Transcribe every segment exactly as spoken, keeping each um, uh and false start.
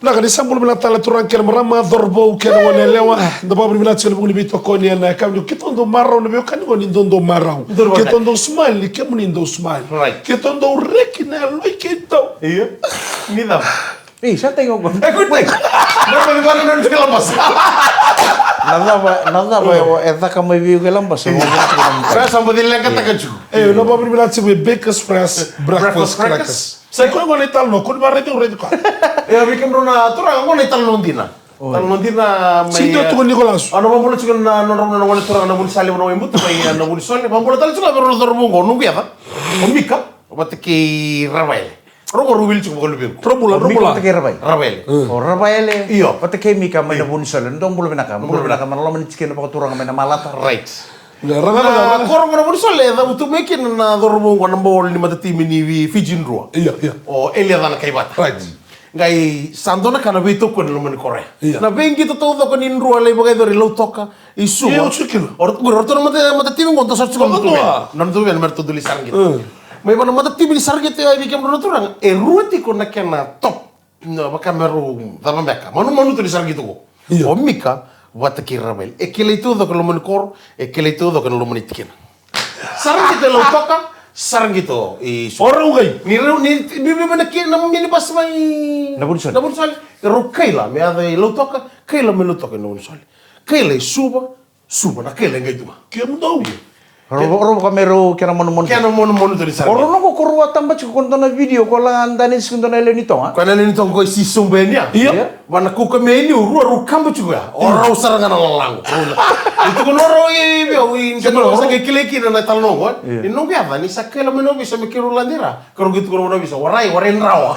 Vinaka, ni sa bula vinaka tale turaga kei na marama, cauravou kei na goneyalewa. Da vakavinavinaka tiko ena vuku ni veitokoni ena yakavi nikua. Keitou dau marau na veiwekani qo ni dou dau marau. Dou dau marau. Keitou dau smile ni kemuni dau smile. Right. Keitou dau reki na yaloi keitou. Io. Ni cava? Ei, sa tagi qo. E, good thing. Na cava ni vara na nona tiko e Labasa. Na cava, na cava e, e caka mai vei iko e Labasa. Sa sa baci leqataka tiko. E, na vakavinavinaka tiko vei Bakers Fresh Breakfast Crackers. Sa i koya gona italanoa, ko ni vakaraici au raici koya. E, vei kemudrau na turaga gona italanoa dina. Oi. Talanoa dina mai, sega ni dua e, tiko Nikolasu. Au na vakabula tiko na nodrau na gone turaga na Vunisale, na Waibutu mai, e, na Vunisole. Vakabula tale tiko vei rau na cauravou qo, noqu yaca o Mika vata kei Ravaele. Rau qo rau wili tiko vakaluvequ. Rau bula, rau bula. O Mika vata kei Ravaele. Ravaele. Mm. O Ravaele. Io. Vata kei Mika mai na Vunisole. Dou bula vinaka. Bula vinaka. Bula vinaka, na loma ni tikina vakaturaga mai na Malata. Right. Na koro qo na Vunisole e cavutu mai kina na cauravou qo, na ball ni matatimi ni Fiji Drua. Io, io. O Elia Canakaivata. Right. Qai sa dua na ka na veitokoni ena loma ni koro ya. Io. Na veiqito taucoko ni Drua lai vakayacori Lautoka, i Suva. Io, au tiko kina. O ratou, o ratou na mata, matatimi qo, dua sara tiko na dua. Na dua me ratou dau lai sara qito. Mm. Mai vua na matatimi ni sara qito ya, vei kemudrau na turaga, e rua tiko na kena top. Na vaka me rau cava beka. Manumanu tu ni sara qito qo. Io. O Mika vata kei Ravaele. E kilai taucoko e loma ni koro, e kilai taucoko e loma ni tikina. Sara qito e Lautoka, sara qito i Suva. O rau qai. Ni rau, ni, ni, ni, na kena, na minibus mai na Vunisole. Na Vunisole. E rau kaila me yaco i Lautoka, kaila mai Lautoka i na Vunisole. Kaila i Suva, Suva, na kaila e qai tu ga. Kemudou. Rau, rau vaka me rau kena manumanu. Kena manumanu tu ni sara. O rau na qo ko rau a taba tiko ko dua na video ko la dani tiko dua na lewe ni toga. Ko na lewe ni toga ko i si soba yani ya. Io. Io. Vua na kaukamea e liu, rua rau kaba tiko ya. O rau sara ga na lalaqu. Ni tukuna o rau i vei au, i dua na sa qai kilai kina na italanoa qo. Io. Ni noqu yaca, ni sa kaila mai na ovisa me keirau lade i ra. Ka rau qai tukuna vua na ovisa, warai, warai drawa.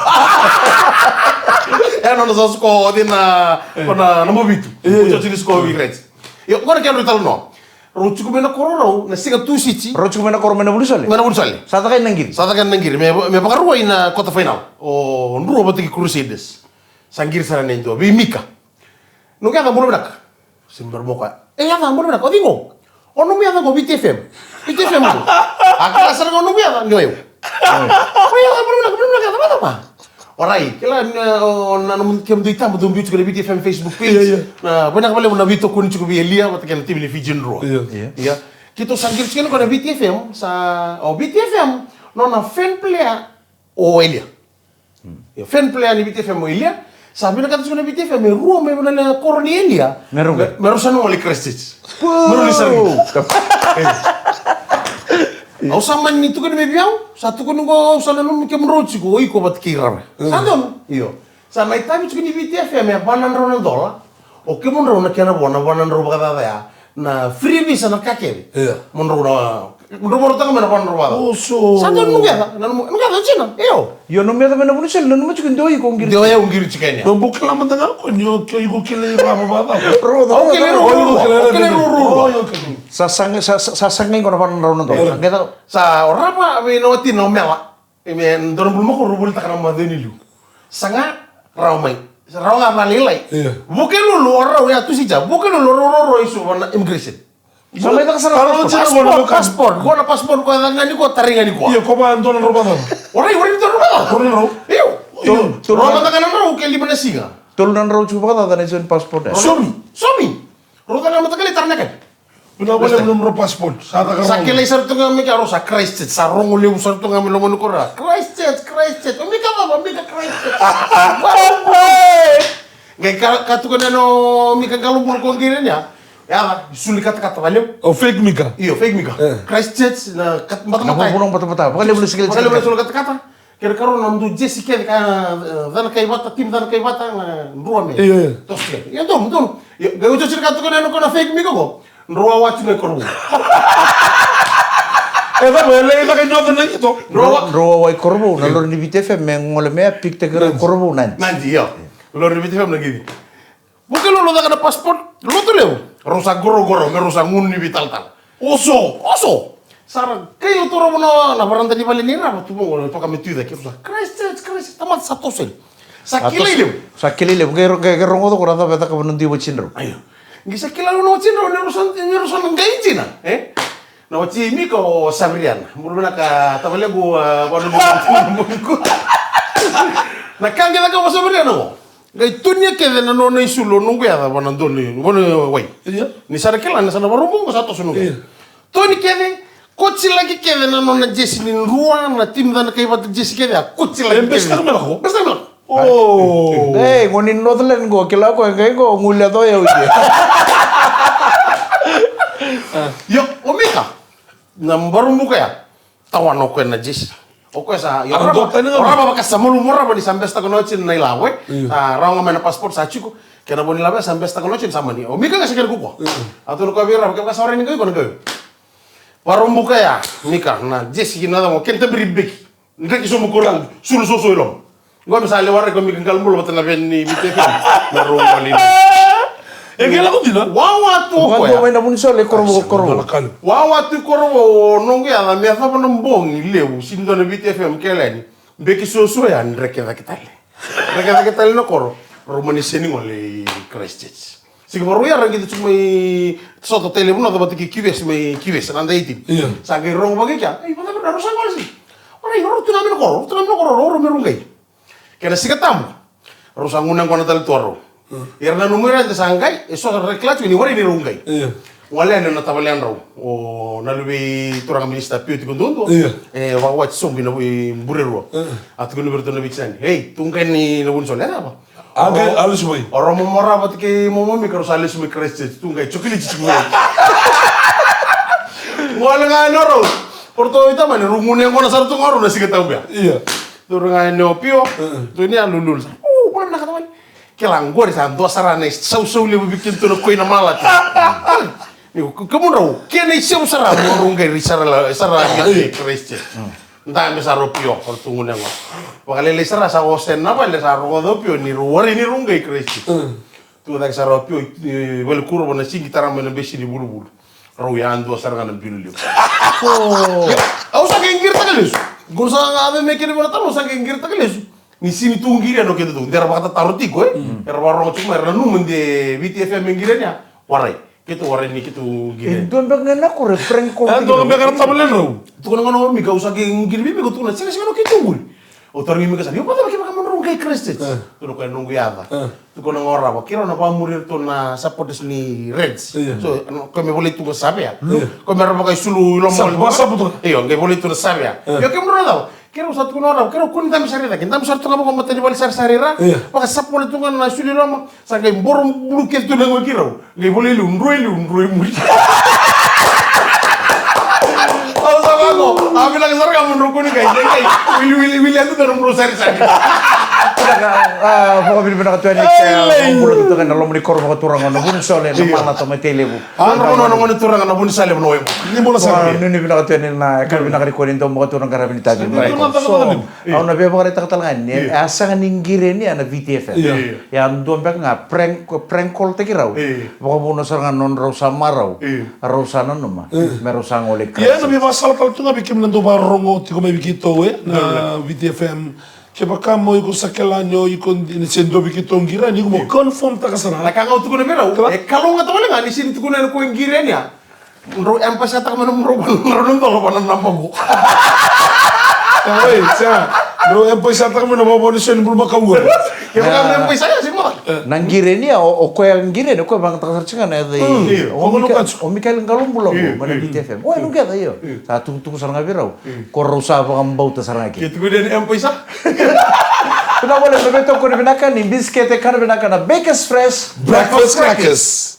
E nona sa sikovi na, ko na, na mavitu. Io, io. Ko sa sikovi reti. Io, qo na kedrau italanoa. Rau tiko mai na koro rau, na siga Tusiti. Rau tiko mai na koro mai na Vunisole? Mai na Vunisole. Sa caka yani na qiri? Sa caka yani na qiri, me, me vakarua ina quarter final. O Drua vata kei Crusaders. Sa qiri sara yani e dua, vei Mika. Noqu yaca, bula vinaka. Sega ni bera mo koya. E yaca, bula vinaka, o cei qo? O nomu yaca qo, Viti F M. Viti F M qo. A kila sara ga o nomu yaca, ni o yau. O yaca, bula vinaka, bula vinaka, yaca, yaca, yaca. Warai, kila, na, o, na, na, kemudou itaba dou biu tiko na Viti F M Facebook page. Io, io. Na, vinaka vakalevu na veitokoni tiko vei Elia vata kei na timi ni Fiji Drua. Io. Io. Ia. Keitou sa qiri tiko yani qo na Viti F M, sa, o Viti F M, nona fan player o Elia. Io, fan player ni Viti F M o Elia. Sa vinakata tiko na Viti F M e rua mai vua na koro ni Elia. Me rau, me rau sa na gole i Christchurch. Me rau ni sara. Au sa mani tukuni mai vei au, sa tukuni qo, au sa nanumi kemudrau tiko, o iko vata kei Rava. Mm. Sa donu? Io. Sa na itavi tiko ni Viti F M e va na drau na dola. O kemudrau na kena vo na va na drau vakacaca ya. Na free visa na ka kece. Io. Mo drau na, mo drau vakarautaka mai na va na drau vakacaca. Oso. Sa donu noqu yaca, na nomu, noqu yaca o Jina. Io. Io, nomu yaca mai na Vunisole, nanuma tiko de o iko qiri. De o yau qiri tiko yani. Au bau kila mada ga o koya ni o iko kilai Rava vakacaca. Au kilai Rava, au kilai Rava, au kilai Rava. Sa sagai, sa, sa, sa sagai qo na va na drau na dola. Io. Sa qai yaco. Sa o Rava vei na watina o Mela. E me dua na bulumakau rau volitaka na macawa ni liu. Saga, rawa mai. Rawa ga valailai. Io. Vukelulu o rau ya Tusiti. Vukelulu o rau, rau, rau i Suva na immigration. Sa mai caka sara passport. Passport, passport. Qo na passport ko yaca ga ni ko, tarai ga ni ko. Io, ko va dua na drau vakacaca. Warai, warai dua na drau vakacaca. Ko na drau? Io. Io. Rau vakacaca na drau ke lima na siga. Tolu na drau tiko vakacaca na iso ni passport ya. Somi. Somi. Rau caka na mataqali, tara na kai. Vinaka vakalevu na nomudrau passport. Sa caka, sa kilai sara tu ga mai kea, rau sa Christchurch, sa rogo levu sara tu ga mai loma ni koro. Christchurch, Christchurch, o Mika cava, o Mika Christchurch. Qai ka, ka tukuna o Mika Qalobula ko qiri yani ya. Ya, sulu ni katakata vakalevu. O fake Mika. Io, fake Mika. E. Christchurch, na kat-, batabata. Na vunau batabata. Vakalevu na sulu ni katakata. Vakalevu na sulu ni katakata. Kena karua na nomudrau jersey kece ka, e, Canakaivata, team Canakaivata, na Drua me. Io, io. Toso kece. Io, donu, donu. Io, qai oti oti na ka tukuna yani o koya na fake Mika qo. Drua wawa tiko ga i Korovou. E cava, e lai caka i Northern na qito? Drua wawa. Drua wawa i Korovou, na lori ni Viti F M me gole mai ya, pick-taki ira i Korovou, Nadi. Nadi, io. Lori ni Viti F M na qito. Vukelulu caka na passport, lotu levu. Rau sa qoroqoro, me rau sa gunu ni veitalatala. Oso, oso. Sa ra kaila tu Rava na, na varada ni vale ni Rava, tu vaqo, toka me tu i cake, rau sa Christchurch, Christchurch, tamata sa toso yani. Sa kilai levu. Sa kilai levu, qai ro-, qai, qai rogoca ko ra cava e cakava na dui watidrau. Io. Qai sa kila na watidrau, ni rau sa, ni rau sa na qai Jina, e? Na wati Mika o Saveriana. Bula vinaka tavalequ, a, vanu ni na ka qai cakava o Saveriana qo. Qai tonia kece na nona isulu o noqu yaca vua na dua ni, vua na wai. Io. Ni sa na kila ni sa na vakarau qo sa toso noqu. Io. Toni kece, kocilaki kece na nona jesi ni Drua, na timu ca na kai vata jesi kece, a kocilaki kece. E best taka me lako? Best taka me lako. Oh. Ei, gone ni Northland qo, kila ko e qai qo, gule to e uke. Io, o Mika, na Vakaraubuka ya. Tawana o koya na jesi. O koya sa, io, a, rava, dua tani ga o rava vakasamalu mo rava ni sa best taka na wai ni na ilavo, e? Io. Sa rawa ga mai na passport sa tiko. Kena vo ni lavo sa best taka na wai ni sa mani. O Mika ga sa kena kukua. Io. A tukuna o koya vei rava, kevaka sa warai ni qai iko na qai. Vakaraubuka ya, Mika, na jesi kina cava, kena tabiri beki. Dreki sobu koro, sulu soso i loma. Qo me sa lewa rai ko Mika Qalobula vata na veni ni Viti F M. Na rau wali ni. E ke lako dina? Wawa tu o koya. Vakadua mai na Vunisole, Korovo, Korovo. Wawa tu Korovo, o noqu yaca me yacova na bogi levu, sini dua na Viti F M kele yani. Beki soso ya, dreke cake tale. Dreke cake tale na koro, rau mani seni gole i Christchurch. Sega ni vakarau ya, ra qai tiko mai Sota Tailevu na cava tiki Kivesi mai Kivesi, na dai timi. Io. Sa qai rogo vaka i kea, ei, vata vata, rau sa gole si. Ora, rau tu na me na koro, rau tu na me na koro, rau, rau me rau qai. Kena Siga Tabu, rau sa gunu yaqona tale tu rau. Mm. Era nanuma ira de sa qai, e so sa rekila tiko ni warai ni rau qai. Io. Gole yani na tavale yadrau, o na luve i turaga minisita Pio tiko duadua. Io. E vakawati sobu i na vei Burerua. Io. A tukuna vei iratou na veitisani. Ei, tu qai ni na Vunisole, e cava? A qai, o, a lesu mai. O rau momo rava tiko i momo Mika, rau sa lesu mai Christchurch, tu qai chocolate tiko mai. Gole ga yani o rau. O ratou i tamani, rau gunu yaqona sara tu ga o rau na Siga Tabu ya. Io. Turu ga yani o Pio, io, tu ni a lululu sara. O, bula vinaka tavale. Kila qori sa dua sara na isausau levu vei kedatou na koi na malata. Ni ko, kemudrau, kena isau sara, mo rau qai ri sara la, sara la, io, Christchurch. Dabe sara o Pio, o ratou gunu yaqona. Vakalailai sara sa ose na vale sa rogoca o Pio ni rau warai ni rau qai Christchurch. Mm. Tu cake sara o Pio i, i vale kuro vua na sigi, tara mai na besi ni vuluvulu. Rau yadua sara ga na bilo levu. Oh. Io, au sa qai qiritaka lesu. Qo sa ga ave me kena vei na taro, au sa qai qiritaka lesu. Ni sini tu qiri yani o kedatou. De ra vakatataro tiko, e? Mm. Era vakarorogo tiko mai, era nanuma de Viti F M e qiri yani ya. Warai. Keitou warai ni keitou qiri. E dua beka ga na koro e prank call. E dua beka na tavale drau. Tukuna gona o Mika, au sa qai qiri vei Mika, au tukuna, sega, sega, no keitou qori. Au tarogi Mika sara, io, vacava kevaka mo drau qai Christchurch? E. Tukuna o koya, noqu yaca. E. Tukuna ga o rava, keirau na vakamuri iratou na supporters ni Reds. Io. So, o koya me volai tu ga Savea. Io. O koya me ra vakaisulu i loma. Sa, vakasapu tu. Io, qai volai tu na Savea. E. Io, kemudrau na cava? Keirau sa tukuna o rau, keirau kua ni dabe sara i cake, dabe sara tu ga vaka o matanivale sarisari ra. Io. Vakasapu volai tu ga na isulu i loma, sa qai boro bulu kece tu na yagoi keirau. Qai volai liu, droi liu, droi muri. Au sa vako, a vinaka sara ga mo drau kua ni qai, qai, qai, wili, wili, wili, atu na drau sarisari. Vinaka, a, vakavinavinaka tu yani, e, bula tu ga na loma ni koro vakaturaga na Vunisole, na, io, malata mai Tailevu. A, na, na, na, na gone turaga na Vunisale, na wai. Ni bula sara. Ni, ni vinaka tu yani na, e, ka vinaka ni kua ni dau vakaturaga qaravi ni tavi. Ni, ni, ni, ni, ni, ni, ni, ni, ni, ni, Io. Au na via vakaraitaka tale ga ni, io, e a sega ni qiri yani a na Viti F M. Io. E a dua beka ga prank, prank call taki rau. Io. Vakavuna sara ga na nodrau sa marau. Io. Rau sa nanuma. Io. Me rau sa gole. Ia, na via vakasala tale tu ga vei kemuni na dau vakarorogo tiko mai vei keitou, e, na, io, Viti F M. Kevaka mo iko sa kila ni o iko ni se dua vei keitou qiri yani, iko mo, io, confirm taka sara. Na ka ga au tukuna vei rau. Kila. E kalougata wale ga ni sini tukuna yani ko qiri yani a. Drau M-PAiSA taka mai na nomudrau, drau na dola vua na naba qo. Oi, sa. Drau M-PAiSA taka mai na vavau ni seni bulumakau qo. Kevaka na M-PAiSA ya, sini mada. Na qiri yani, o, o koya qiri yani, o koya vakayagataka sara tiko ga na yaca i. Mm. Io. O Mika, o Mikael Qalobula qo, io, mai na, io, Viti F M. O, e, noqu yaca, io. Io. Sa tukutuku sara ga vei rau. Io. Ko rau sa vakabauta sara ga kina. Ke tukuni yani M-PAiSA. Vinaka vale, na veitokoni vinaka ni bisikete, kana vinaka na Bakers Fresh. Breakfast crackers.